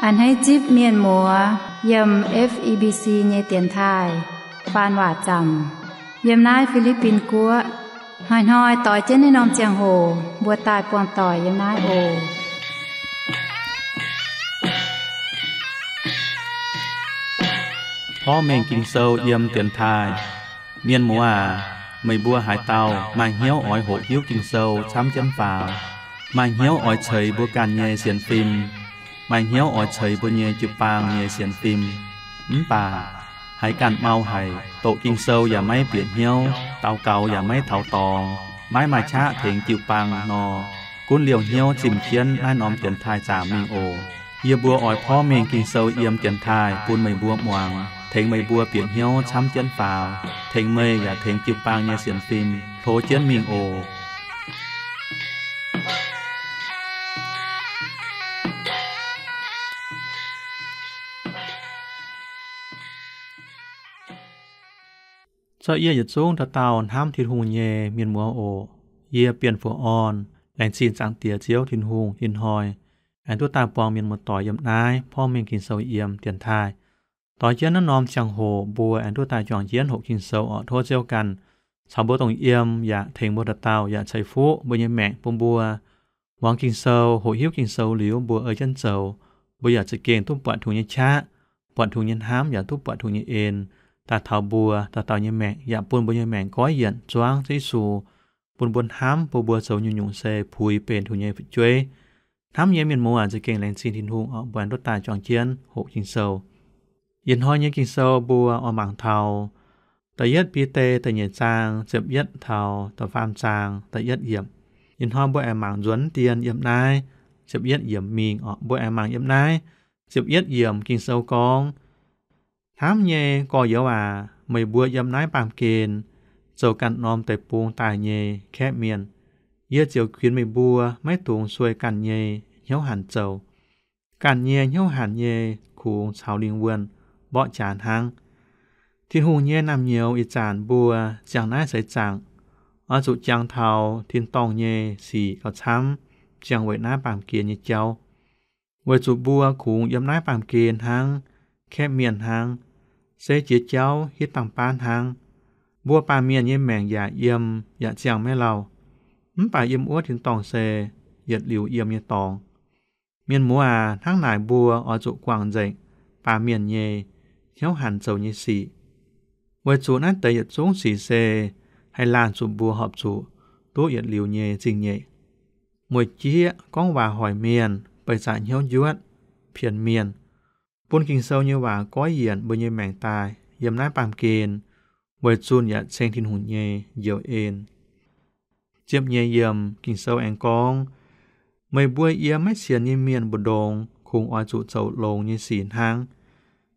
A'hneiv zipv mienh muoz yiem F E B C nyei dienx taaih faan waac zaamc yiem naaiv Fi^li^bin Guoqv. Hnoi-hnoi doix jienv naaiv norm ziangh hoc mbuo daaih buangh doic yiem naaiv oc. Porv mengh Ging-Sou yiem dienx taaih. Mienh muoz aac, meih mbuo haaix dauh maaih hnyouv oix hoqc hiuv Ging-Sou camv jienv faaux, maaih hnyouv oix ceix mbuo ganh nyei sienx fim, maaih hnyouv oix ceix mbuo nyei jiu-baang nyei sienx fim, mv baac haiz ganh mau haic, doqc Ging-Sou yaac maiv bieqc hnyouv, daux gaux yaac maiv taux dorngx, maiv maaih qaqv tengx jiu-baang nor, gunv liouh hnyouv zimh jienv naaiv norm dienx taaih zaamc mingh oc. Yie mbuo oix porv mengh Ging-Sou yiem dienx taaih bun meih mbuo muangx, tengx meih mbuo bieqc hnyouv camv jienv faaux, tengx meih yaac tengx jiu-baang nyei sienx fim hlo jienv mingh oc. Zorqv yie yietc zungv dauh dauh hnamv Tin-Hungh nyei mienh muoz oc. Yie Bienh Fuqv Orn laengz zingh Zaangc Diex Ziouv Tin-Hungh ih hnoi aengx duqv daaih buangh mienh muoz-doic yiem naaiv porv mengh Ging-Sou yiem dienx taaih. Doix jienv naaiv norm ziangh hoc mbuo aengx duqv daaih juangc jienv hoqc Ging-Sou oc. Tov Ziouv ganh caux mbuo dongh yiem yaac tengx mbuo dauh dauh yaac ceix fuqv mbuo nyei maengc bun mbuo muangx Ging-Sou, hoqc hiuv Ging-Sou liuz mbuo ei jienv zoux, mbuo yaac za'gengh duqv buatc Tin-Hungh nyei qaqv, buatc Tin-Hungh nyei hnamv, yaac duqv buatc Tin-Hungh nyei en daaih taux mbuo dauh dauh nyei maengc, yaac bun mbuo nyei maengc goiv yienc zuangv Ziouv Yesu, bun mbuo hnamv bun mbuo zoux nyungc-nyungc se puix benx Tin-Hungh nyei fu'jueiv. Hnamv nyei mienh muoz za'gengh laengz zingh Tin-Hungh oc, mbuo aengx duqv daaih juangc jienv hoqc Ging-Sou. Ih hnoi nyei Ging-Sou mbuo oix mangc taux da'yietv Bide da'nyeic zaang ziepc yietv taux da'faam zaang da'yietv yiemc. Ih hnoi mbuo aengx mangc nzuonx dien yiem naaiv ziepc yietv yiemc mingh oc. Mbuo aengx mangc yiem naaiv ziepc yietv yiemc Ging-Sou gorngv, Hnamv nyei gorx-youz aac, meih mbuo yiem naaiv baamh gen zoux ganh norm deic-bung daaih nyei kaeqv mienh, yie ziouc kuinx meih mbuo maiv dungx sueih ganh nyei hnyouv hanc zoux. Ganh nyei hnyouv hanc nyei kungx caux lingh wuonh mborqv jaax hnangv. Tin-Hungh nyei naamh nyouz ih zanc mbuo ziangh naaiv seix zaangc oix zuqc jangx taux tin-dorngh nyei sic gauh camv, ziangh weic naaiv baamh gen nyei jauv. Weic zuqc mbuo kungx yiem naaiv baamh gen hnangv, kaeqv mienh hnangv, se jiex jauv hitv dangh baav hnangv. Mbuo baamh mienh nyei maengc yaac yiem yaac ziangh maiv lauh, mv baac yiem wuov tin-dorngh se yietc liuz yiem nyei dorngx. Mienh muoz aac, hnangv naaic mbuo oix zuqc guangc nzengc baamh mienh nyei hnyouv hanc zoux nyei sic, weic zuqc naaiv deix yietc zungv sic se haih laanh zuqc mbuo horpc zuqc duqv yietc liuz nyei zingh nyeic. Mueic jieqv, gorngv waac hoic mienh, beih zaqc hnyouv njuotv, pienx mienh, bun Ging-Sou nyei waac goiv yienc mbuo nyei maengc daaih yiem naaiv baamh gen, weic zunh yaac ceng Tin-Hungh nyei njoux en. Ziepc nyeic yiemc Ging-Sou aengx gorngv, Meih mbuo yiem maiv sienx nyei mienh mbu'ndongx kungx oix zuqc zoux longx nyei sic hnangv.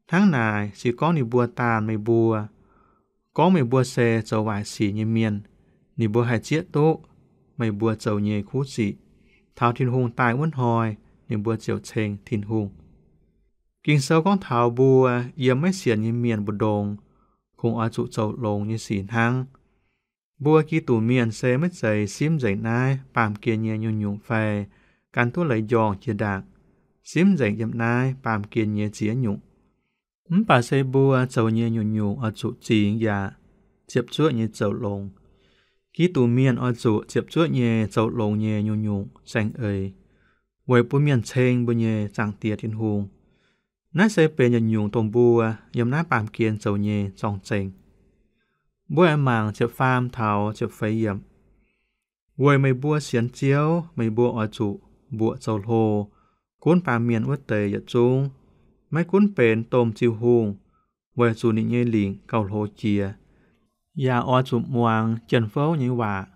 Hnangv naaic, se gorngv ninh mbuo daanh meih mbuo, gorngv meih mbuo se zoux waaic sic nyei mienh, ninh mbuo haih zieqv duqv meih mbuo zoux nyei kuv sic. Taux Tin-Hungh daaih wuov hnoi, ninh mbuo ziouc ceng Tin-Hungh. Ging-Sou gorngv taux mbuo yiem maiv sienx nyei mienh mbu'ndongx kungx oix zuqc zoux longx nyei sic hnangv. Mbuo Giduc mienh se maiv zeiz simv nzengc naaiv baamh gen nyei nyungc-nyungc fai gan duqv leiz njorngh jiex ndaangc, simv nzengc yiem naaiv baamh gen nyei ziex nyungc. Mv baac se mbuo zoux nyei nyungc-nyungc oix zuqc zingx yaac ziepc zuoqv nyei zoux longx. Giduc mienh oix zuqc ziepc zuoqv nyei zoux longx nyei nyungc-nyungc saeng-eix, weic bun mienh ceng mbuo nyei Zaangc Diex Tin-Hungh. Naaiv se benx yietc nyungc dongh mbuo yiem naaiv baamh gen zoux nyei zorng-zengx. Mbuo aengx mangc ziepc faam taux ziepc feix yiemc. Weic meih mbuo sienx Ziouv, meih mbuo oix zuqc mbuoqc zoux hlo gunv baamh mienh wuov deix yietc zungv, maiv gunv benx domh ziuh hungh, weic zuqc ninh nyei lingc gauh hlo jiex, yaac oix zuqc muangx jien-fouv nyei waac,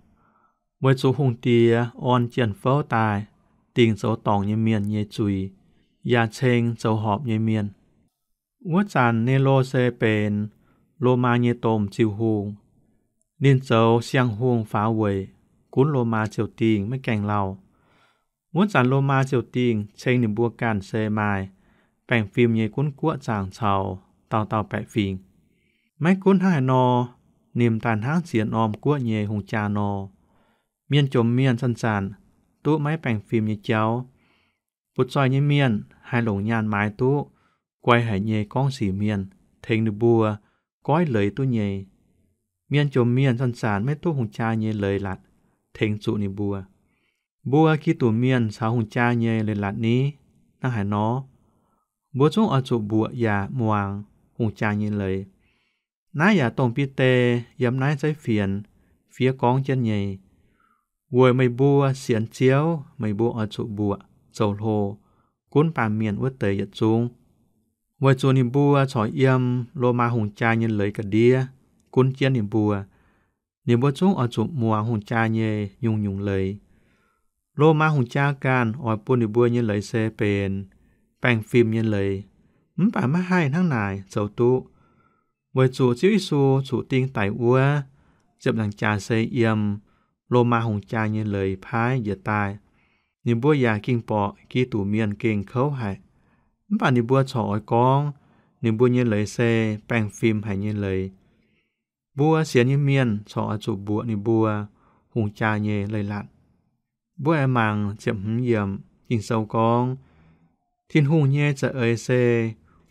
weic zuqc hungh diex orn jien-fouv daaih dingc zoux dorngc nyei mienh nyei zuiz, yaac ceng zoux horpc nyei mienh. Wuov zanc Nero se benx Lomaa nyei domh ziuh hungh. Ninh zoux siang-hungh faaux weic gunv Lomaa ziouc dingh maiv gaengh lauh. Wuov zanc Lomaa ziouc dingh ceng ninh mbuo ganh se maaih baengh fim nyei gunv guoqv zaangc caux dauh dauh baeqc fingx. Maiv gunv hnangv haaix nor, nimc daaih hnangv ziex norm guoqv nyei hungh jaa nor, mienh jomc mienh zanc-zanc duqv maiv baengh fim nyei jauv. Butv-zoih nyei mienh haih longc nyaanh maaiz duqv guai haic nyei gorngv sic mienh tengx ninh mbuo goiv leiz duqv nyei. Mienh jomc mienh zanc-zanc maiv duqv hungh jaa nyei leiz-latc tengx zuqc ninh mbuo. Mbuo Giduc Mienh caux hungh jaa nyei leiz-latc ni? Hnangv haaix nor? Mbuo zungv oix zuqc mbuoqc yaac muangx hungh jaa nyei leiz. Naaiv yaac dongh Bide yiem naaiv zeiv fienx fiev gorngv jienv nyei. Weic meih mbuo sienx Ziouv, meih mbuo oix zuqc mbuoqc zoux hlo gunv baamh mienh wuov deix yietc zungv, weic zuqc ninh mbuo corc yiem Lomaa hungh jaa nyei leiz ga'ndiev gunv jienv ninh mbuo. Ninh mbuo zungv oix zuqc muangx hungh jaa nyei nyungc-nyungc leiz. Lomaa hungh jaa ganh oix bun ninh mbuo nyei leiz se benx baengh fim nyei leiz, mv baac maiv haih hnangv naaic zoux duqv, weic zuqc Ziouv Yesu zuqc ding daic wuov ziepc nzaangc jaax se yiem Lomaa hungh jaa nyei leiz paaiv njiec daaih. Ninh mbuo yaac ging borqc Giduc Mienh gengh kouv haic, mv baac ninh mbuo corc oix gorngv ninh mbuo nyei leiz se baengh fim haic nyei leiz. Mbuo sienx nyei mienh corc oix zuqc mbuoqc ninh mbuo hungh jaa nyei leiz-latc. Mbuo aengx mangc ziepc hmz yiemc. Ging-Sou gorngv, Tin-Hungh nyei za'eix se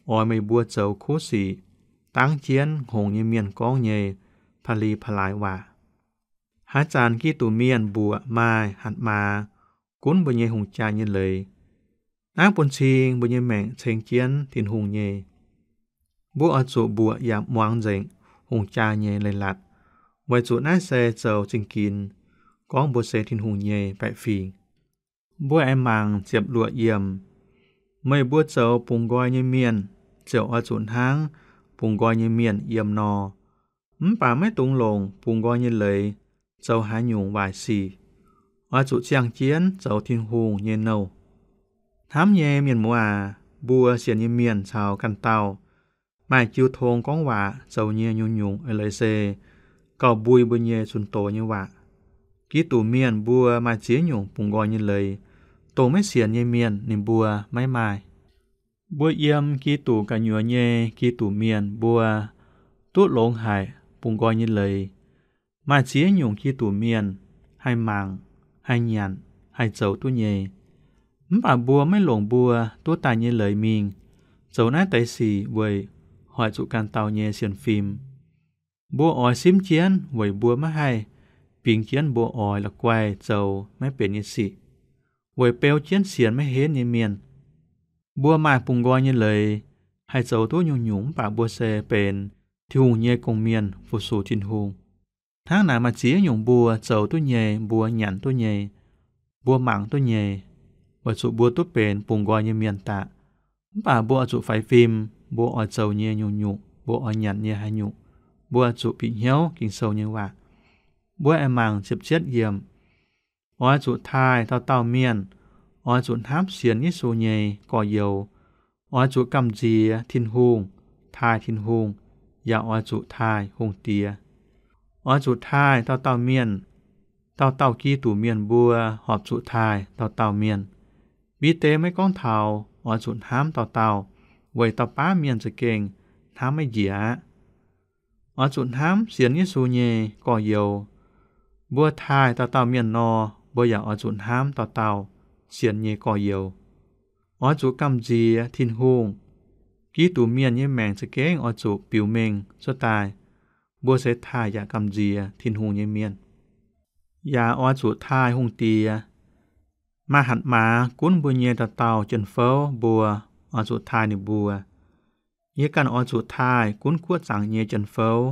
oix meih mbuo zoux kuv sic dangv jienv hngongx nyei mienh gorngv nyei pa'li pa'laaix waac. Haaix zanc Giduc Mienh mbuoqc maaih hatc maaz gunv mbuo nyei hungh jaa nyei leiz, naaiv bun cing mbuo nyei maengc ceng jienv Tin-Hungh nyei. Mbuo oix zuqc mbuoqc yaac muangx nzengc hungh jaa nyei leiz-latc, weic zuqc naaiv se zoux zingh ginx gorngv mbuo se Tin-Hungh nyei baeqc fingx. Mbuo aengx mangc ziepc luoqc yiemc. Meih mbuo zoux bungx nqoi nyei mienh ziouc oix zuqc hnangv bungx nqoi nyei mienh yiem nor. Mv baac maiv dungx longc bungx nqoi nyei leiz zoux haaix nyungc waaic sic. Oix zuqc ziangh jienv zoux Tin-Hungh nyei nouh. Hnamv nyei mienh muoz aac, mbuo sienx nyei mienh caux ganh dauh maaih jiu tong gorngv waac zoux nyei nyungc-nyungc eix leiz se gauh mbui mbuo nyei zunc doz nyei waac. Giduc Mienh mbuo maaih ziex nyungc bungx nqoi nyei leiz, dongh maiv sienx nyei mienh ninh mbuo maiv maaih. Mbuo yiem Giduc gu'nyuoz nyei Giduc Mienh mbuo duqv longx haic bungx nqoi nyei leiz. Maaih ziex nyungc Giduc Mienh haih mangc, haih nyanc, haih zoux duqv nyei. Mv baac mbuo maiv longc mbuo duqv daaih nyei leiz mingh zoux naaiv deix sic weic hoic zuqc ganh dauh nyei sienx fim. Mbuo oix simv jienv weic mbuo maiv haih bingx jienv mbuo oix la'guaih zoux maiv benx nyei sic, weic beu jienv sienx maiv henv nyei mienh. Mbuo maaih bungx nqoi nyei leiz, haih zoux duqv nyungc-nyungc mv baac mbuo se benx Tin-Hungh nyei gong-mienh fu-sux Tin-Hungh. Hnangv naaic maaih ziex nyungc mbuo zoux duqv nyei, mbuo nyanc duqv nyei, mbuo mangc duqv nyei, weic zuqc mbuo duqv benx bungx nqoi nyei mienh daaih. Mv baac mbuo oix zuqc faix fim, mbuo oix zoux nyei nyungc-nyungc, mbuo oix nyanc nyei haaix nyungc, mbuo oix zuqc bieqc hnyouv Ging-Sou nyei waac. Mbuo aengx mangc ziepc cietv yiemc. Oix zuqc taaih dauh dauh mienh. Oix zuqc hnamv sienx Yesu nyei gorx-youz. Oix zuqc gamh nziex Tin-Hungh, taaih Tin-Hungh, yaac oix zuqc taaih Hungh Diex. Oix zuqc taaih dauh dauh mienh. Dauh dauh Giduc Mienh mbuo horpc zuqc taaih dauh dauh mienh. Bide maiv gorngv taux oix zuqc hnamv dauh dauh, weic dauh baav mienh za'gengh hnamv maiv njiec aqv. Oix zuqc hnamv sienx Yesu nyei gorx-youz. Mbuo taaih dauh dauh mienh nor, mbuo yaac oix zuqc hnamv dauh dauh sienx nyei gorx-youz. Oix zuqc gamh nziex Tin-Hungh. Giduc Mienh nyei maengc za'gengh oix zuqc biux mengh cuotv daaih mbuo se taaih yaac gamh nziex Tin-Hungh nyei mienh. Yaac oix zuqc taaih Hungh Diex. Maaih hatc maaz gunv mbuo nyei dauh dauh jienv fouv mbuo, oix zuqc taaih ninh mbuo. Yie ganh oix zuqc taaih gunv guoqv zaangc nyei jienv fouv.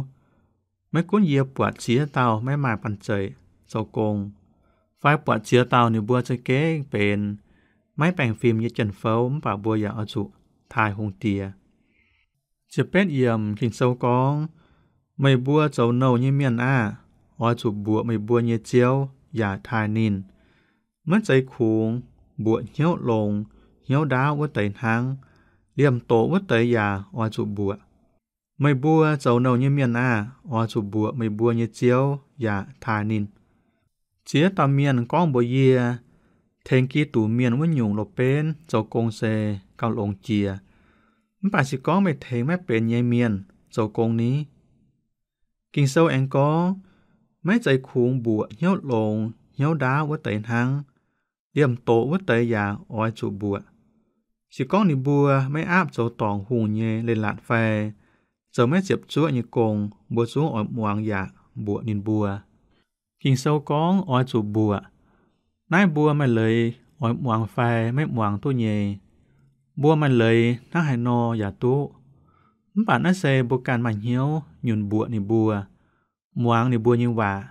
Maiv gunv yie buatc ziex dauh maiv maaih banh zeic zoux gong, fai buatc ziex dauh ninh mbuo za'gengh benx maiv baengh fim nyei jienv fouv, mv baac mbuo yaac oix zuqc taaih Hungh Diex. Ziepc betv yiemc Ging-Sou gorngv, meih mbuo zoux nouh nyei mienh aah! Oix zuqc mbuoqc meih mbuo nyei ziouv yaac taaih ninh. Maiv zeiz kungx mbuoqc hnyouv longx hnyouv ndaauv wuov deix hnangv. Liemh doqc wuov deix yaac oix zuqc mbuoqc. Meih mbuo zoux nouh nyei mienh aah! Oix zuqc mbuoqc meih mbuo nyei ziouv yaac taaih ninh. Ziex dauh mienh gorngv mbuox yie, tengx Giduc Mienh wuov nyungc loz-benv zoux gong se gauh longx jiex. Mv baac se gorngv meih tengx maiv benx nyei mienh zoux gong ni? Ging-Sou aengx gorngv, maiv zeiz kungx mbuoqc hnyouv longx hnyouv ndaauv wuov deix hnangv. Liemh doqc wuov deix yaac oix zuqc mbuoqc. Se gorngv ninh mbuo maiv aapv zoux dorngc hungh nyei leiz-latc fai zoux maiv ziepc zuoqv nyei gong, mbuo zungv oix muangx yaac mbuoqc ninh mbuo. Ging-Sou gorngv oix zuqc mbuoqc. Naaiv mbuo maaih leiz oix muangx fai maiv muangx duqv nyei. Mbuo maaih leiz hnangv haaix nor yaac duqv. Mv baac naaiv se mbuo ganh maaih hnyouv nyunc mbuoqc ninh mbuo, muangx ninh mbuo nyei waac.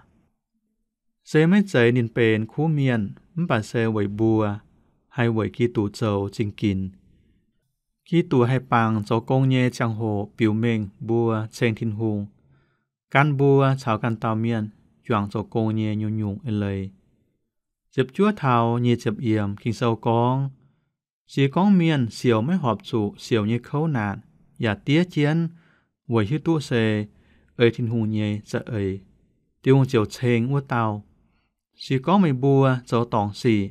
Se maiv zeiz ninh benx kuv mienh, mv baac se weic mbuo, haih weic Giduc zoux zingh ginx. Giduc haih bangc zoux gong nyei ziangh hoc biux mengh mbuo ceng Tin-Hungh, gan mbuo caux ganh dauh mienh juangc zoux gong nyei nyungc-nyungc eix leiz. Ziepc juov taux nyic ziepc yiemc Ging-Sou gorngv, se gorngv mienh siouc maiv horpc zuqc siouc nyei kouv naanc yaac diev jienv weic hiuv duqv se ei Tin-Hungh nyei za'eix, Tin-Hungh ziouc ceng wuov dauh. Se gorngv meih mbuo zoux dorngc sic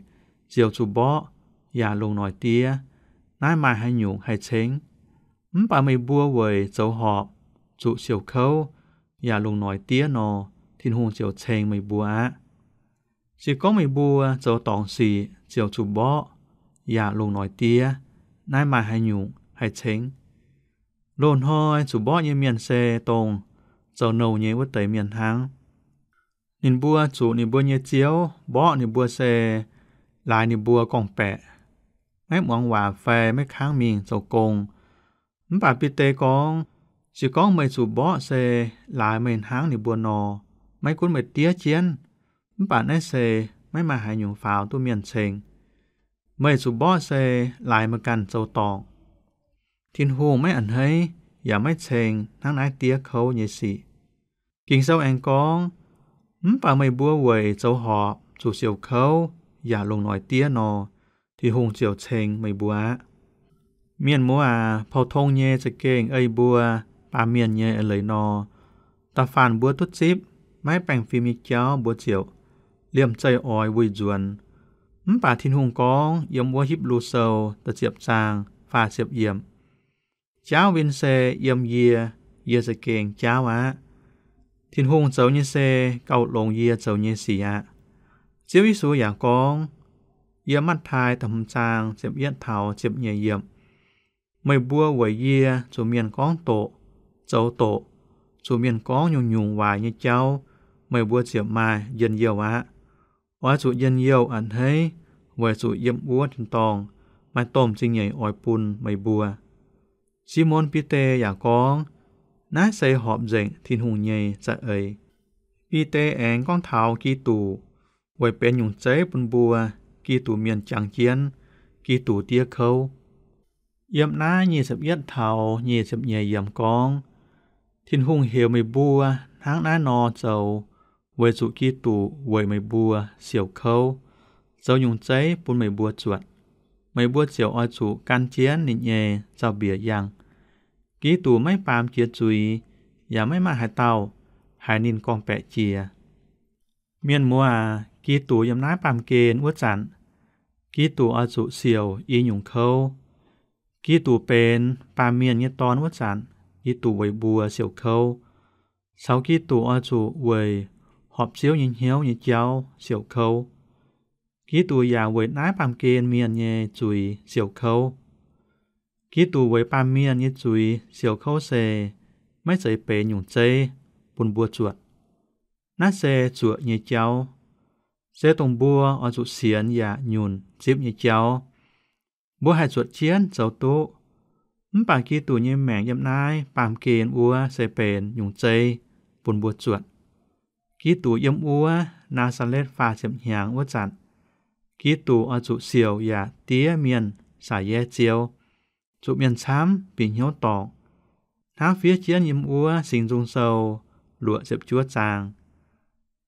ziouc zuqc mborqv yaac longc noic diev, naaiv maaih haaix nyungc haih ceng? Mv baac meih mbuo weic zoux horpc zuqc siouc kouv yaac longc noic diev nor, Tin-Hungh ziouc ceng meih mbuo aqv. Se gorngv meih mbuo zoux dorngc sic ziouc zuqc mborqv yaac longc noic diev, naaiv maaih haaix nyungc haih ceng? Loz-hnoi zuqc mborqv nyei mienh se dongh zoux nouh nyei wuov deix mienh hnangv. Ninh mbuo zuqc ninh mbuo nyei ziouv mborqv ninh mbuo se laaix ninh mbuo gorngv-baeqc, maiv muangx waac fai maiv kangv mingh zoux gong. Mv baac Bide gorngv, se gorngv meih zuqc mborqv se laaix meih hnangv ninh mbuo nor, maiv gunv meih diev jienv, mv baac naaiv se maiv maaih haaix nyungc faaux duqv mienh ceng. Meih zuqc mborqv se laaix meih ganh zoux dorngc. Tin-Hungh maiv a'hneiv yaac maiv ceng hnangv naaiv diev kouv nyei sic. Ging-Sou aengx gorngv, mv baac meih mbuo weic zoux horpc zuqc siouc kouv yaac longc noic diev nor, Tin-Hungh ziouc ceng meih mbuo aqv. Mienh muoz aac, pou-tong nyei za'gengh ei mbuo baamh mienh nyei eix leiz nor, da'faanh mbuo duqv zipv maiv baengh fim nyei jauv mbuo ziouc liemh zeih oix wuih nzuonx. Mv baac Tin-Hungh gorngv yiem wuov Hipv^lu Sou da'ziepc zaang faah ziepc yiemc, jaauv win se yiem yie, yie za'gengh jaauv aqv. Tin-Hungh zoux nyei se gauh longx yie zoux nyei sic aqv. Ziouv Yesu yaac gorngv, yiem Matv^taai da'hmz zaang ziepc yietv taux ziepc nyeic yiemc, meih mbuo weic yie zuqc mienh gorngv doqc, zoux doqc, zuqc mienh gorngv nyungc-nyungc waaic nyei jauv, meih mbuo ziouc maaih njien-youh aqv. Oix zuqc njien-youh a'hneiv, weic zuqc yiem wuov tin-dorngh maaih domh zingh nyeic oix bun meih mbuo. Simon Bide yaac gorngv, naaiv se horpc nzengc Tin-Hungh nyei za'eix. Bide aengx gorngv taux Giduc weic benx nyungc zeiv bun mbuo, Giduc mienh jangx jienv, Giduc diev kouv. Yiem naaiv nyic ziepc yietv taux nyic ziepc nyeic yiemc gorngv, Tin-Hungh heuc meih mbuo hnangv naaiv nor zoux, weic zuqc Giduc weic meih mbuo siouc kouv, zoux nyungc zeiv bun meih mbuo zuotc. Meih mbuo ziouc oix zuqc gan jienv ninh nyei zaux-mbiec yangh. Giduc maiv baamz jiex zuiz, yaac maiv maaih haaix dauh haiz ninh gorngv-baeqc jiex. Mienh muoz aac, Giduc yiem naaiv baamh gen wuov zanc, Giduc oix zuqc siouc i nyungc kouv. Giduc benx baamh mienh nyei dorn wuov zanc, Giduc weic mbuo siouc kouv. Caux Giduc oix zuqc weic horpc Ziouv nyei hnyouv nyei jauv siouc kouv. Giduc yaac weic naaiv baamh gen mienh nyei zuiz siouc kouv. Giduc weic baamh mienh nyei zuiz siouc kouv se maiv zeiz benx nyungc zeiv bun mbuo zuotc. Naaiv se zuoqc nyei jauv, se dongh mbuo oix zuqc sienx yaac nyunc zipv nyei jauv. Mbuo haih zuotc jienv zoux duqv. Mv baac Giduc nyei maengc yiem naaiv baamh gen wuov se benx nyungc zeiv bun mbuo zuotc. Giduc yiem wuov Naa^saa^letv faah ziepc hnyangx wuov zanc, Giduc oix zuqc siouc yaac diev mienh saax-yaev Ziouv, zuqc mienh camv bieqc hnyouv dorngc, hnangv fiev jienv yiem wuov Singx Nzung Sou luoqc ziepc juov zaang.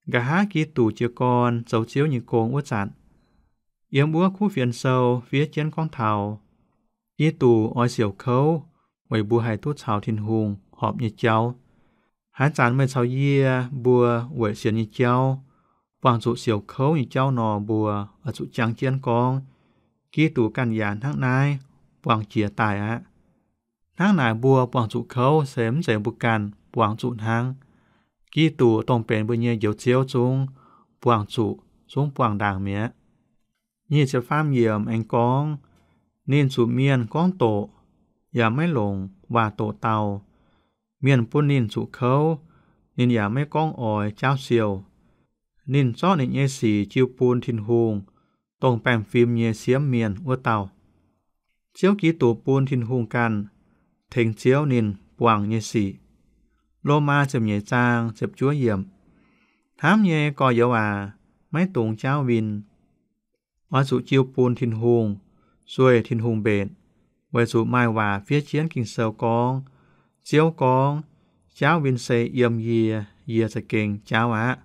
Nqa'haav Giduc jiez gorn zoux Ziouv nyei gong wuov zanc, yiem wuov Kuv Fienx Sou fiev jienv gorngv taux, Giduc oix siouc kouv weic mbuo haih duqv caux Tin-Hungh horpc nyei jauv. Haaix zanc meih caux yie mbuo weic sienx nyei jauv buangh zuqc siouc kouv nyei jauv nor, mbuo oix zuqc jangx jienv gorngv, Giduc ganh yaac hnangv naaiv buangh jiex daaih aqv. Hnangv naaic mbuo buangh zuqc kouv se mv zeiz mbuo ganh buangh zuqc hnangv. Giduc dongh benx mbuo nyei Njoux Ziouv zungv buangh zuqc, zungv buangh ndaangc mi'aqv. Nyic ziepc faam yiemc aengx gorngv, Ninh zuqc mienh gorngv doqc, yaac maiv longc waac doqc dau. Mienh bun ninh zuqc kouv, ninh yaac maiv gorngv oix jaauv siou. Ninh zorqv ninh nyei sic jiu bun Tin-Hungh, dongh baengh fim nyei siemv mienh wuov dauh. Ziouv Giduc bun Tin-Hungh ganh tengx Ziouv ninh buangh nyei sic. Lomaa ziepc nyeic zaang ziepc juov yiemc. Hnamv nyei gorx-youz aac, maiv dungx jaauv win. Oix zuqc jiu bun Tin-Hungh, sueih Tin-Hungh mbenc, weic zuqc maaih waac fiev jienv Ging-Sou gorngv, Ziouv gorngv, jaauv win se yiem yie, yie za'gengh jaauv aqv.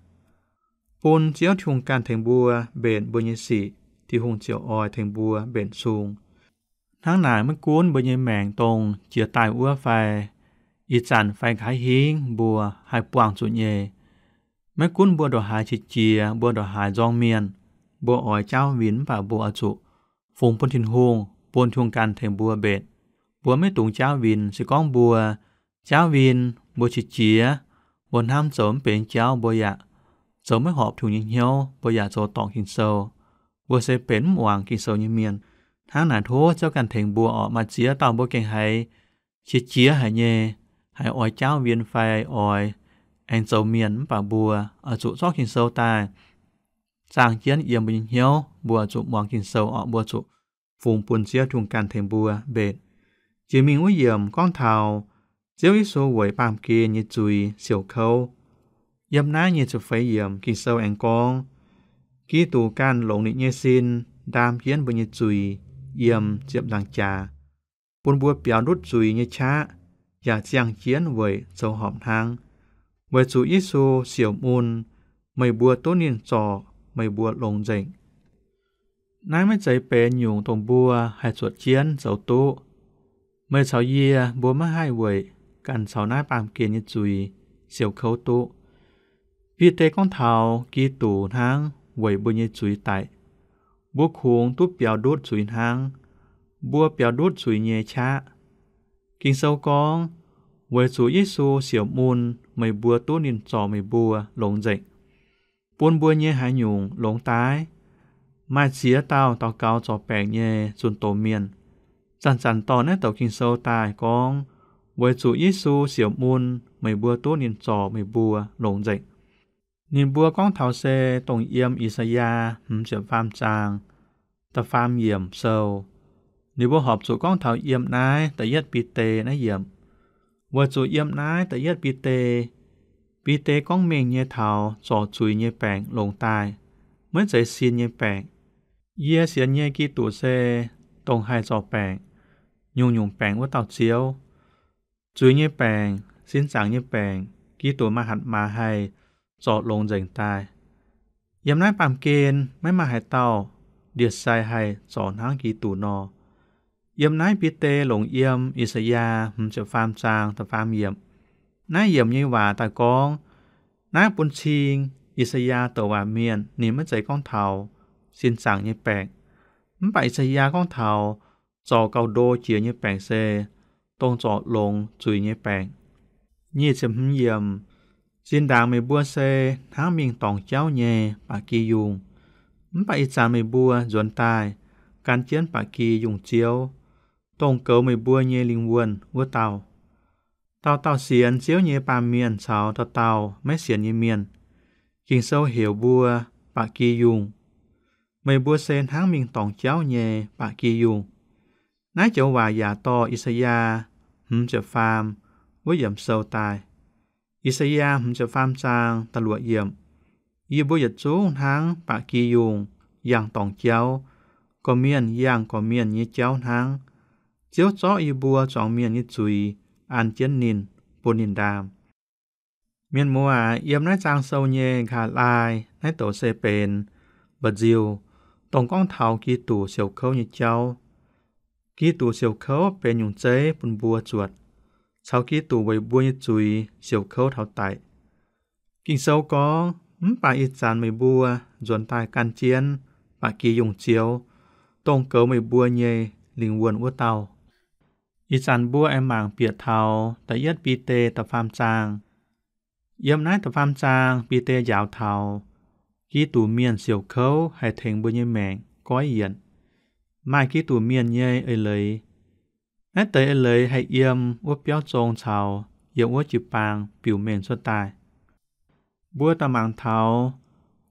Bun Ziouv Tin-Hungh ganh tengx mbuo mbenc mbuo nyei sic, Tin-Hungh ziouc oix tengx mbuo mbenc sung. Hnangv naaic maiv gunv mbuo nyei maengc dongh jiex daaih wuov fai ih zanc fai nqa'haav hingv mbuo haih buangh zuqc nyei. Maiv gunv mbuo ndongc haaix qiex jiez, mbuo ndongc haaix nzorng mienh, mbuo oix jaauv win mv baac mbuo oix zuqc fungx bun Tin-Hungh, bun Tin-Hungh ganh tengx mbuo mbenc. Mbuo maiv dungx jaauv win. Se gorngv mbuo jaauv win, mbuo qiex jiez, mbuo hnamv zoux mv benx jauv, mbuo yaac zoux maiv horpc Tin-Hungh nyei hnyouv, mbuo yaac zoux dorngc Ging-Sou, mbuo se benx mv muangx Ging-Sou nyei mienh. Hnangv naaic tov Ziouv ganh tengx mbuo orqc. Maaih ziex dauh mbuo gengh haiz qiex jiez haic nyei, haiz oix jaauv win fai oix aengx zoux mienh mv baac mbuo oix zuqc zorqv Ging-Sou daaih zaangh jienv yiem mbuo nyei hnyouv, mbuo zuqc muangx Ging-Sou orqc, mbuo zuqc fungx bun Ziouv Tin-Hungh ganh tengx mbuo mbenc. Jiex mingh wuov yiemc gorngv taux Ziouv Yesu weic baamh gen nyei zuiz siouc kouv. Yiem naaiv nyic ziepc feix yiemc Ging-Sou aengx gorngv, Giduc ganh longc ninh nyei sin ndaam jienv mbuo nyei zuiz yiem ziepc nzaangc jaax, bun mbuo biaux ndutv zuiz nyei qaqv, yaac ziangh jienv weic zoux horpc hnangv. Weic zuqc Yesu siouc mun, meih mbuo duqv ninh zorc meih mbuo longx nzengc. Naaiv maiv zeiz benx nyungc dongh mbuo haih zuotc jienv zoux duqv. Meih caux yie mbuo maiv haih weic ganh caux naaiv baamh gen nyei zuiz siouc kouv duqv. Bide gorngv taux Giduc hnangv weic mbuo nyei zuiz daic, mbuo kungx duqv biaux ndutv zuiz hnangv. Mbuo biaux ndutv zuiz nyei qaqv. Ging-Sou gorngv, weic zuqc Yesu siouc mun, meih mbuo duqv ninh zorc meih mbuo longx nzengc, bun mbuo nyei haaix nyungc longx daaih. Maaih ziex dauh daux gaux zorc baengc nyei zunh doz mienh. Zanc-zanc dorh naaiv douc Ging-Sou daaih gorngv, weic zuqc Yesu siouc mun, meih mbuo duqv ninh zorc meih mbuo longx nzengc. Ninh mbuo gorngv taux se dongh yiem I^saa^yaa hmz ziepc faam zaang da'faam yiemc sou. Ninh mbuo horpc zuqc gorngv taux yiem naaiv da'yietv Bide naaiv yiemc, weic zuqc yiem naaiv da'yietv Bide, Bide gorngv mengh nyei taux zorc zuiz nyei baengc longc daaih, maiv zeiz sin nyei baengc. Yie sienx nyei Giduc se dongh haih zorc baengc, nyungc-nyungc baengc wuov dauh Ziouv. Zuiz nyei baengc, sin zaangc nyei baengc, Giduc maaih hatc maaz haih zorc longx nzengc daaih. Yiem naaiv baamh gen maiv maaih haaix dauh ndie-sai haih zorc hnangv Giduc nor. Yiem naaiv Bide longc yiem I^saa^yaa hmz ziepc faam zaang da'faam yiemc. Naaiv yiemc nyei waac daaih gorngv, naaiv bun cing I^saa^yaa douc waac mienh ninh maiv zeiz gorngv taux sin zaangc nyei baengc. Mv baac I^saa^yaa gorngv taux zorc gauh ndo jiex nyei baengc se dongh zorc longx zuiz nyei baengc. Nyic ziepc hmz yiemc, zinh ndaangc meih mbuo se hnangv mingh dorngc jauv nyei ba'gi yungh, mv baac ih zanc meih mbuo nzuonx daaih gan jienv ba'gi yungh Ziouv, dongh goux meih mbuo nyei lingh wuonh wuov dauh. Dauh dauh sienx Ziouv nyei baamh mienh caux dauh dauh maiv sienx nyei mienh, Ging-Sou heuc mbuo ba'gi yungh. Meih mbuo se hnangv mingh dorngc jauv nyei ba'gi yungh. Naaiv joux waac yaac dorh I^saa^yaa hmz ziepc faam wuov yiemc sou daaih. I^saa^yaa hmz ziepc faam zaang da'luoqc yiemc, yie mbuo yietc zungv hnangv ba'gi yungh yangh dorngc jauv, gorqv-mienh yangh gorqv-mienh nyei jauv hnangv. Ziouv zorqv yie mbuo zuangx mienh nyei zuiz an jienv ninh, bun ninh ndaam. Mienh muoz aac, yiem naaiv zaang sou nyei nqa'haav laai naaiv douc se benx mba'nziu, dongh gorngv taux Giduc siouc kouv nyei jauv. Giduc siouc kouv benx nyungc zeiv bun mbuo zuotc, caux Giduc weic mbuo nyei zuiz siouc kouv taux daic. Ging-Sou gorngv, mv baac ih zanc meih mbuo nzuonx daaih gan jienv ba'gi yungh Ziouv, dongh goux meih mbuo nyei lingh wuonh wuov dauh. Ih zanc mbuo aengx mangc bieqc taux da'yietv Bide da'faam zaang. Yiem naaiv da'faam zaang Bide njaaux taux Giduc mienh siouc kouv haih tengx mbuo nyei maengc goiv yienc. maaih Giduc mienh nyei eix leiz. Naaiv deix eix leiz haih yiem wuov biauv zong caux yiem wuov jiu-baang biux mengh cuotv daaih. Mbuo daaih mangc taux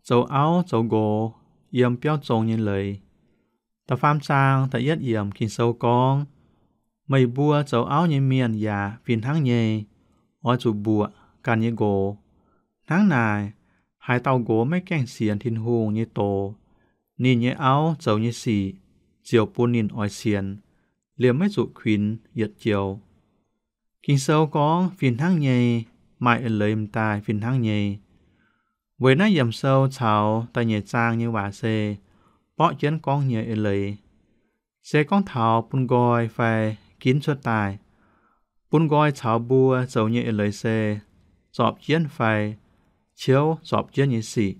zoux auv zoux nqox yiem biauv zong nyei leiz. Da'faam zaang da'yietv yiemc Ging-Sou gorngv, meih mbuo zoux auv nyei mienh yaac fih hnangv nyei, oix zuqc mbuoqc ganh nyei nqox. Hnangv naaic, haaix dauh nqox maiv gaengh sienx Tin-Hungh nyei doz, ninh nyei auv zoux nyei sic ziouc bun ninh oix sienx, liemh maiv zuqc kuinx yietc joux. Ging-Sou gorngv fih hnangv nyei, maaih eix leiz m'daaih fih hnangv nyei. Weic naaiv yiemc sou caux da'nyeic zaang nyei waac se borqv jienv gorngv nyei eix leiz. Se gorngv taux bun nqoi fai ginv cuotv daaih, bun nqoi caux mbuo zoux nyei eix leiz se zorpc jienv fai ciouv zorpc jienv nyei sic.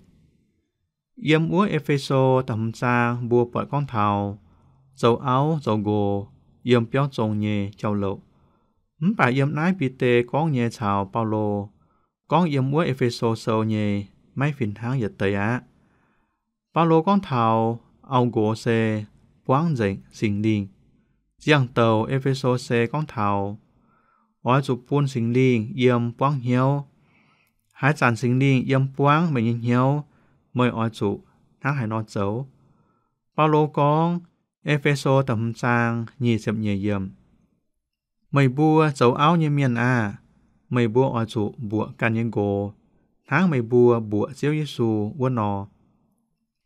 Yiem wuov E^fe^so da'hmz zaang mbuo buatc gorngv taux zoux auv zoux nqox yiem biauv zong nyei jauv-louc. Mv baac yiem naaiv Bide gorngv nyei caux Baulo gorngv yiem wuov E^fe^so Sou nyei maiv fih hnangv yietc deix aqv. Baulo gorngv taux auv-nqox se buangv nzengc Singx Lingh. Ziangh douc E^fe^so se gorngv taux oix zuqc bun Singx Lingh yiem buangv hnyouv. Haaix zanc Singx Lingh yiem buangv meih nyei hnyouv, meih oix zuqc hnangv haaix nor zoux? Baulo gorngv, E^fe^so da'hmz zaang nyic ziepc nyeic yiemc, meih mbuo zoux auv nyei mienh aah! Meih mbuo oix zuqc mbuoqc ganh nyei nqox, hnangv meih mbuo mbuoqc Ziouv Yesu wuov nor.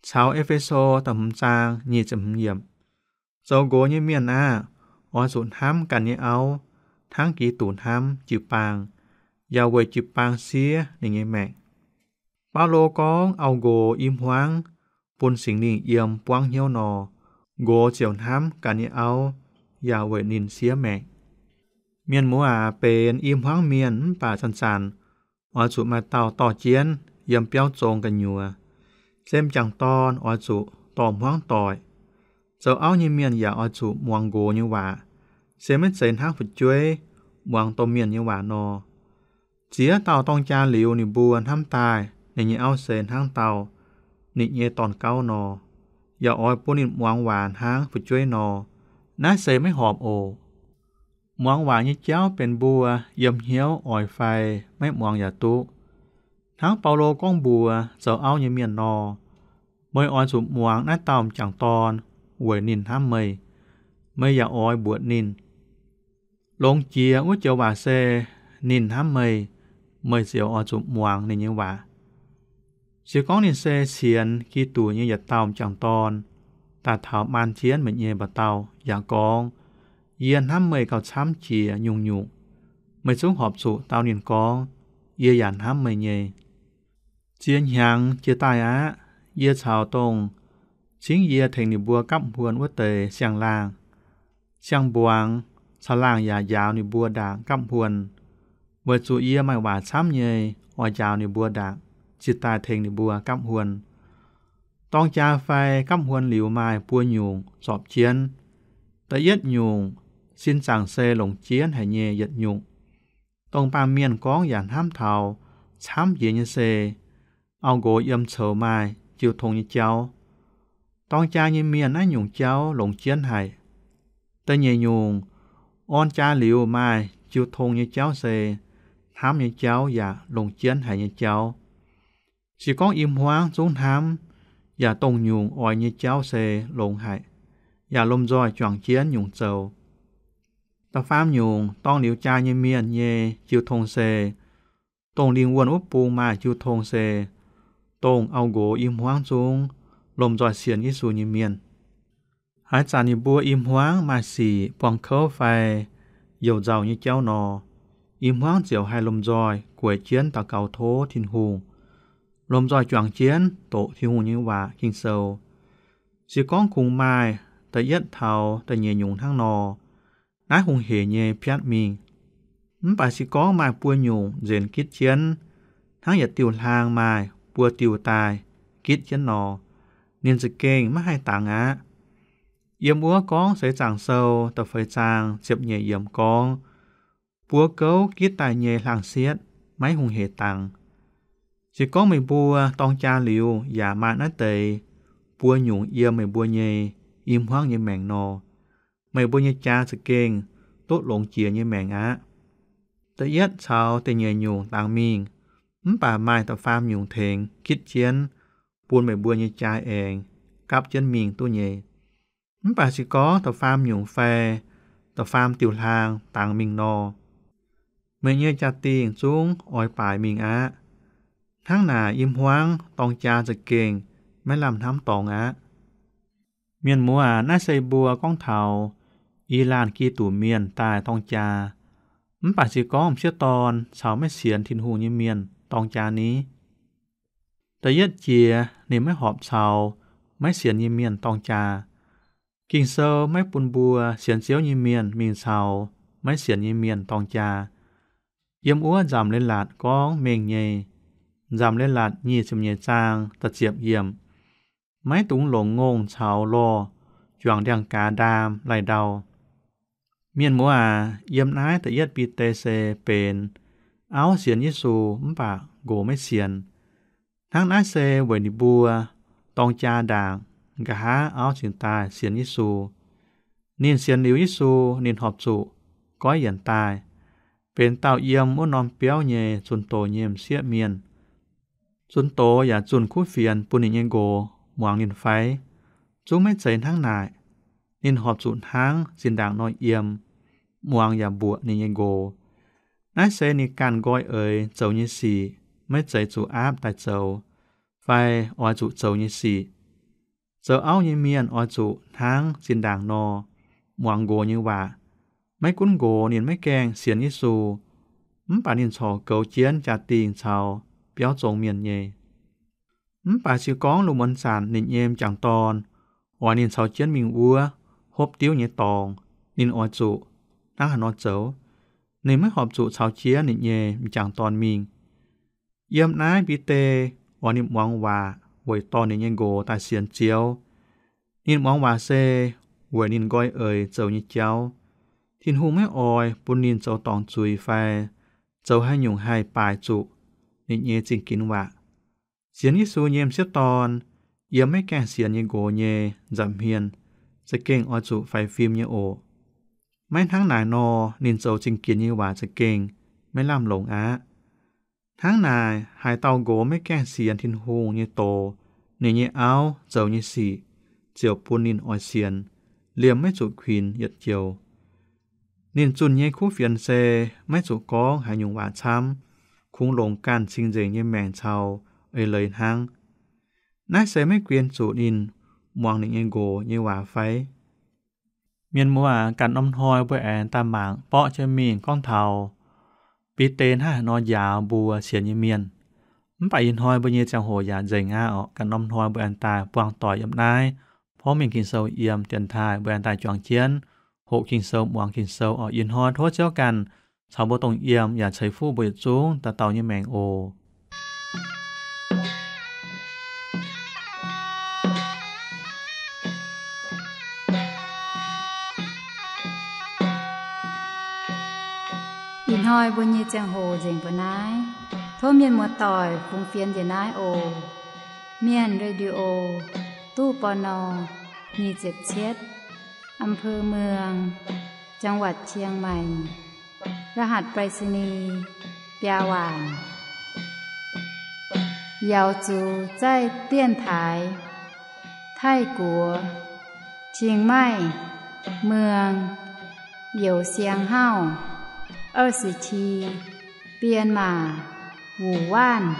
Caux E^fe^so da'hmz zaang nyic ziepc hmz yiemc, zoux nqox nyei mienh aah! Oix zuqc hnamv ganh nyei auv, hnangv Giduc hnamv jiu-baang, yaac weic jiu-baang siev ninh nyei maengc. Baulo gorngv auv-nqox i hmuangv bun Singx Lingh yiem buangv hnyouv nor, nqox ziouc hnamv ganh nyei auv, yaac weic ninh siev maengc. Mienh muoz aac, benx i hmuangv mienh mv baac zanc-zanc oix zuqc maaih dauh dorh jienv yiem biauv zong gu'nyuoz. Se m'jangc dorn oix zuqc dorh hmuangv doic. Zoux auv nyei mienh yaac oix zuqc muangx nqox nyei waac, se maiv zeiz hnangv fu'jueiv muangx domh mienh nyei waac nor. Ziex dauh dorng jaa liuz ninh mbuo hnamv daaih ninh nyei auv se hnangv dauh ninh nyei dorn-gauv nor, yaac oix bun ninh muangx waac hnangv fu'jueiv nor. Naaiv se maiv horpc oc. Muangx waac nyei jauv benx mbuo yiem hnyouv oix fai maiv muangx yaac duqv. Hnangv Baulo gorngv mbuox zoux auv nyei mienh nor, meih oix zuqc muangx naaiv dauh m'jangc dorn weic ninh hnamv meih, meih yaac oix mbuoqc ninh. Longx jiex wuov joux waac se ninh hnamv meih, meih ziouc oix zuqc muangx ninh nyei waac. Se gorngv ninh se sienx Giduc nyei yietc dauh m'jangc dorn, daaih taux maan jienv meih nyei mba'dauh yaac gorngv, yie hnamv meih gauh camv jiex nyungc-nyungc, meih zungv horpc zuqc dau ninh gorngv, yie yaac hnamv meih nyei. Ziex hnyangx jiex daaih aqv, yie caux dongh cingv yie tengx ninh mbuo gapv huon wuov deix siang-laangh, siang-mbuangz caux laangh yaac njaaux ninh mbuo ndaangc gapv huon, weic zuqc yie maaih waac camv nyei oix njaaux ninh mbuo ndaangc, cingx daaih tengx ninh mbuo gapv huon. Dorng jaa fai gapv huon liuz maaih buo nyungc zorpc jienv. Da'yietv nyungc sin zaangc se longc jienv haic nyei yietc nyungc. Dongh baamh mienh gorngv yaac hnamv taux camv jiex nyei se, auv-nqox yiem coux maaih jiu tong nyei jauv. Dorng jaa nyei mienh naaiv nyungc jauv longc jienv haic. Da'nyeic nyungc, orn jaa liuz maaih jiu tong nyei jauv se hnamv nyei jauv yaac longc jienv haic nyei jauv. Se gorngv i hmuangv zungv hnamv, yaac dongh nyungc oix nyei jauv se longx haic, yaac lomh nzoih juangc jienv nyungc zoux. Da'faam nyungc, dorng liuz jaa nyei mienh nyei jiu tong se, dongh lingh wuonh wuov bung maaih jiu tong se, dongh auv-nqox i hmuangv zungv lomh nzoih sienx Yesu nyei mienh. Haaix zanc ninh mbuo i hmuangv maaih sic buangh kouv fai youh nzauh nyei jauv nor, i hmuangv ziouc haih lomh nzoih gueic jienv daux gaux tov Tin-Hungh, lomh nzoih juangc jienv doqc Tin-Hungh nyei waac Ging-Sou. Se gorngv kungx maaih da'yietv taux da'nyeic nyungc hnangv nor, naaiv hungh heic nyei piatv mingh. Mv baac se gorngv maaih buo nyungc nzenc gitv jienv, hnangv yietc diuh hlaang maaih buo diuh daaih gitv jienv nor, ninh za'gengh maiv haih dangx aqv. Yiem wuov Gorngv Seix Zaangc Sou da'feix zaang ziepc nyeic yiemc gorngv, buo gouv gitv daaih nyei hlaang-sietv maiv hungh heic dangx. Se gorngv meih mbuo dorng jaa liuz yaac maaih naaiv deix buo nyungc yiem meih mbuo nyei i hmuangv nyei maengc nor. Meih mbuo nyei jaa za'gengh duqv longx jiex nyei maengc aqv. Da'yietv caux da'nyeic nyungc dangx mingh, mv baac maaih da'faam nyungc tengx gitv jienv, bun meih mbuo nyei jaa aengx gapv jienv mingh duqv nyei. Mv baac se gorngv da'faam nyungc fai da'faam diuh hlaang dangx mingh nor, meih nyei jaa-dingh zungv oix baaic mingh aqv. Hnangv naaic, i hmuangv dorng jaa za'gengh maiv lamh hnamv dorngx aqv. Mienh muoz aac, naaiv se mbuo gorngv taux i laanh Giduc mienh daaih dorng jaa. Mv baac se gorngv m'sieqv dorn caux maiv sienx Tin-Hungh nyei mienh dorng jaa ni? Da'yietv jiex ninh maiv horpc caux maiv sienx nyei mienh dorng jaa. Ging-Sou maiv bun mbuo sienx Ziouv nyei mienh mingh caux maiv sienx nyei mienh dorng jaa. Yiem wuov Nzamc Leiz-Latc gorngv mengh nyei, Nzamc Leiz-Latc nyic ziepc nyeic zaang da'ziepc yiemc, maiv dungx longc ngongh caux lorh juangc ndiangx-gaaz ndaam lai-ndau. Mienh muoz aac, yiem naaiv da'yietv Bide se benx auv sienx Yesu mv baac nqox maiv sienx. Hnangv naaiv se weic ninh mbuo dorng jaa ndaangc, nqa'haav auv cingx daaih sienx Yesu. Ninh sienx liuz Yesu, ninh horpc zuqc goiv yienc daaih, benx dauh yiem wuov norm biauv nyei zunh doz nyei m'sieqv mienh. Zunh doz yaac zunh kuv fienx bun ninh nyei nqox muangx ninh fai? Zungv maiv zeiz hnangv naaic. Ninh horpc zuqc hnangv zinh ndaangc nor yiem, muangx yaac mbuoqc ninh nyei nqox. Naaiv se ninh ganh nqoi eix zoux nyei sic, maiv zeiz zuqc aapv daaih zoux, fai oix zuqc zoux nyei sic. Zoux auv nyei mienh oix zuqc hnangv zinh ndaangc nor, muangx nqox nyei waac. Maiv gunv nqox ninh maiv gaengh sienx Yesu, mv baac ninh corc goux jienv jaa-dingh caux biauv zong mienh nyei. Mv baac se gorngv lungh muonz zanc ninh nyei m'jangc dorn oix ninh caux jienv mingh wuov hopv diuv nyei dorngx, ninh oix zuqc hnangv haaix nor zoux? Ninh maiv horpc zuqc caux jienv ninh nyei m'jangc dorn mingh. Yiem naaiv Bide oix ninh muangx waac weic dorh ninh nyei nqox daaih sienx Ziouv. Ninh muangx waac se weic ninh nqoi eix zoux nyei jauv. Tin-Hungh maiv oix bun ninh zoux dorngc zuiz fai zoux haaix nyungc haih baaic zuqc ninh nyei zingh ginx waac. Sienx Yesu nyei m'sieqv dorn yiem maiv gaengh sienx nyei nqox nyei nza'hmien za'gengh oix zuqc faix fim nyei oc. Maiv hnangv naaic nor, ninh zoux zingh ginx nyei waac za'gengh maiv lamh longc aqv. Hnangv naaic, haaix dauh nqox maiv gaengh sienx Tin-Hungh nyei doz, ninh nyei auv zoux nyei sic ziouc bun ninh oix sienx, liemh maiv zuqc kuinx yietc joux. Ninh zunh nyei kuv fienx se maiv zuqc gorngv haaix nyungc waac camv, kungx longc ganh cing-nzengc nyei maengc caux eix leiz hnangv. Naaiv se maiv guen zuqc ninh muangx ninh nyei nqox nyei waac fai? Mienh muoz aac, ganh norm hnoi mbuo aengx daaih mangc borqv jienv mingh gorngv taux Bide hnangv haaix nor njaaux mbuo sienx nyei mienh. Mv baac ih hnoi mbuo nyei ziangh hoc yaac nzengc aqv orqc. Ganh norm hnoi mbuo aengx daaih buangh doic yiem naaiv porv mengh Ging-Sou yiem dienx taaih, mbuo aengx daaih juangc jienv hoqc Ging-Sou, muangx Ging-Sou orqc. Ih hnoi tov Ziouv ganh caux mbuo dongh yiem yaac ceix fuqv mbuo yietc zungv dauh dauh nyei maengc oc. Ih hnoi mbuo nyei ziangh hoc nzengc mbuo naaiv. Tov mienh muoz-doic fungx fienx njiec naaiv oc. Mienh Radio, ตู้ ปณ. nyic ziepc cietv, อำเภอเมือง จังหวัดเชียงใหม่ รหัสไปรษณีย์ biaa waanc. 瑶族在电台 Taiv-Guoqv, 清迈 เมือง Youh Siang Hauv, 二十七, 编码 Wu Wanv.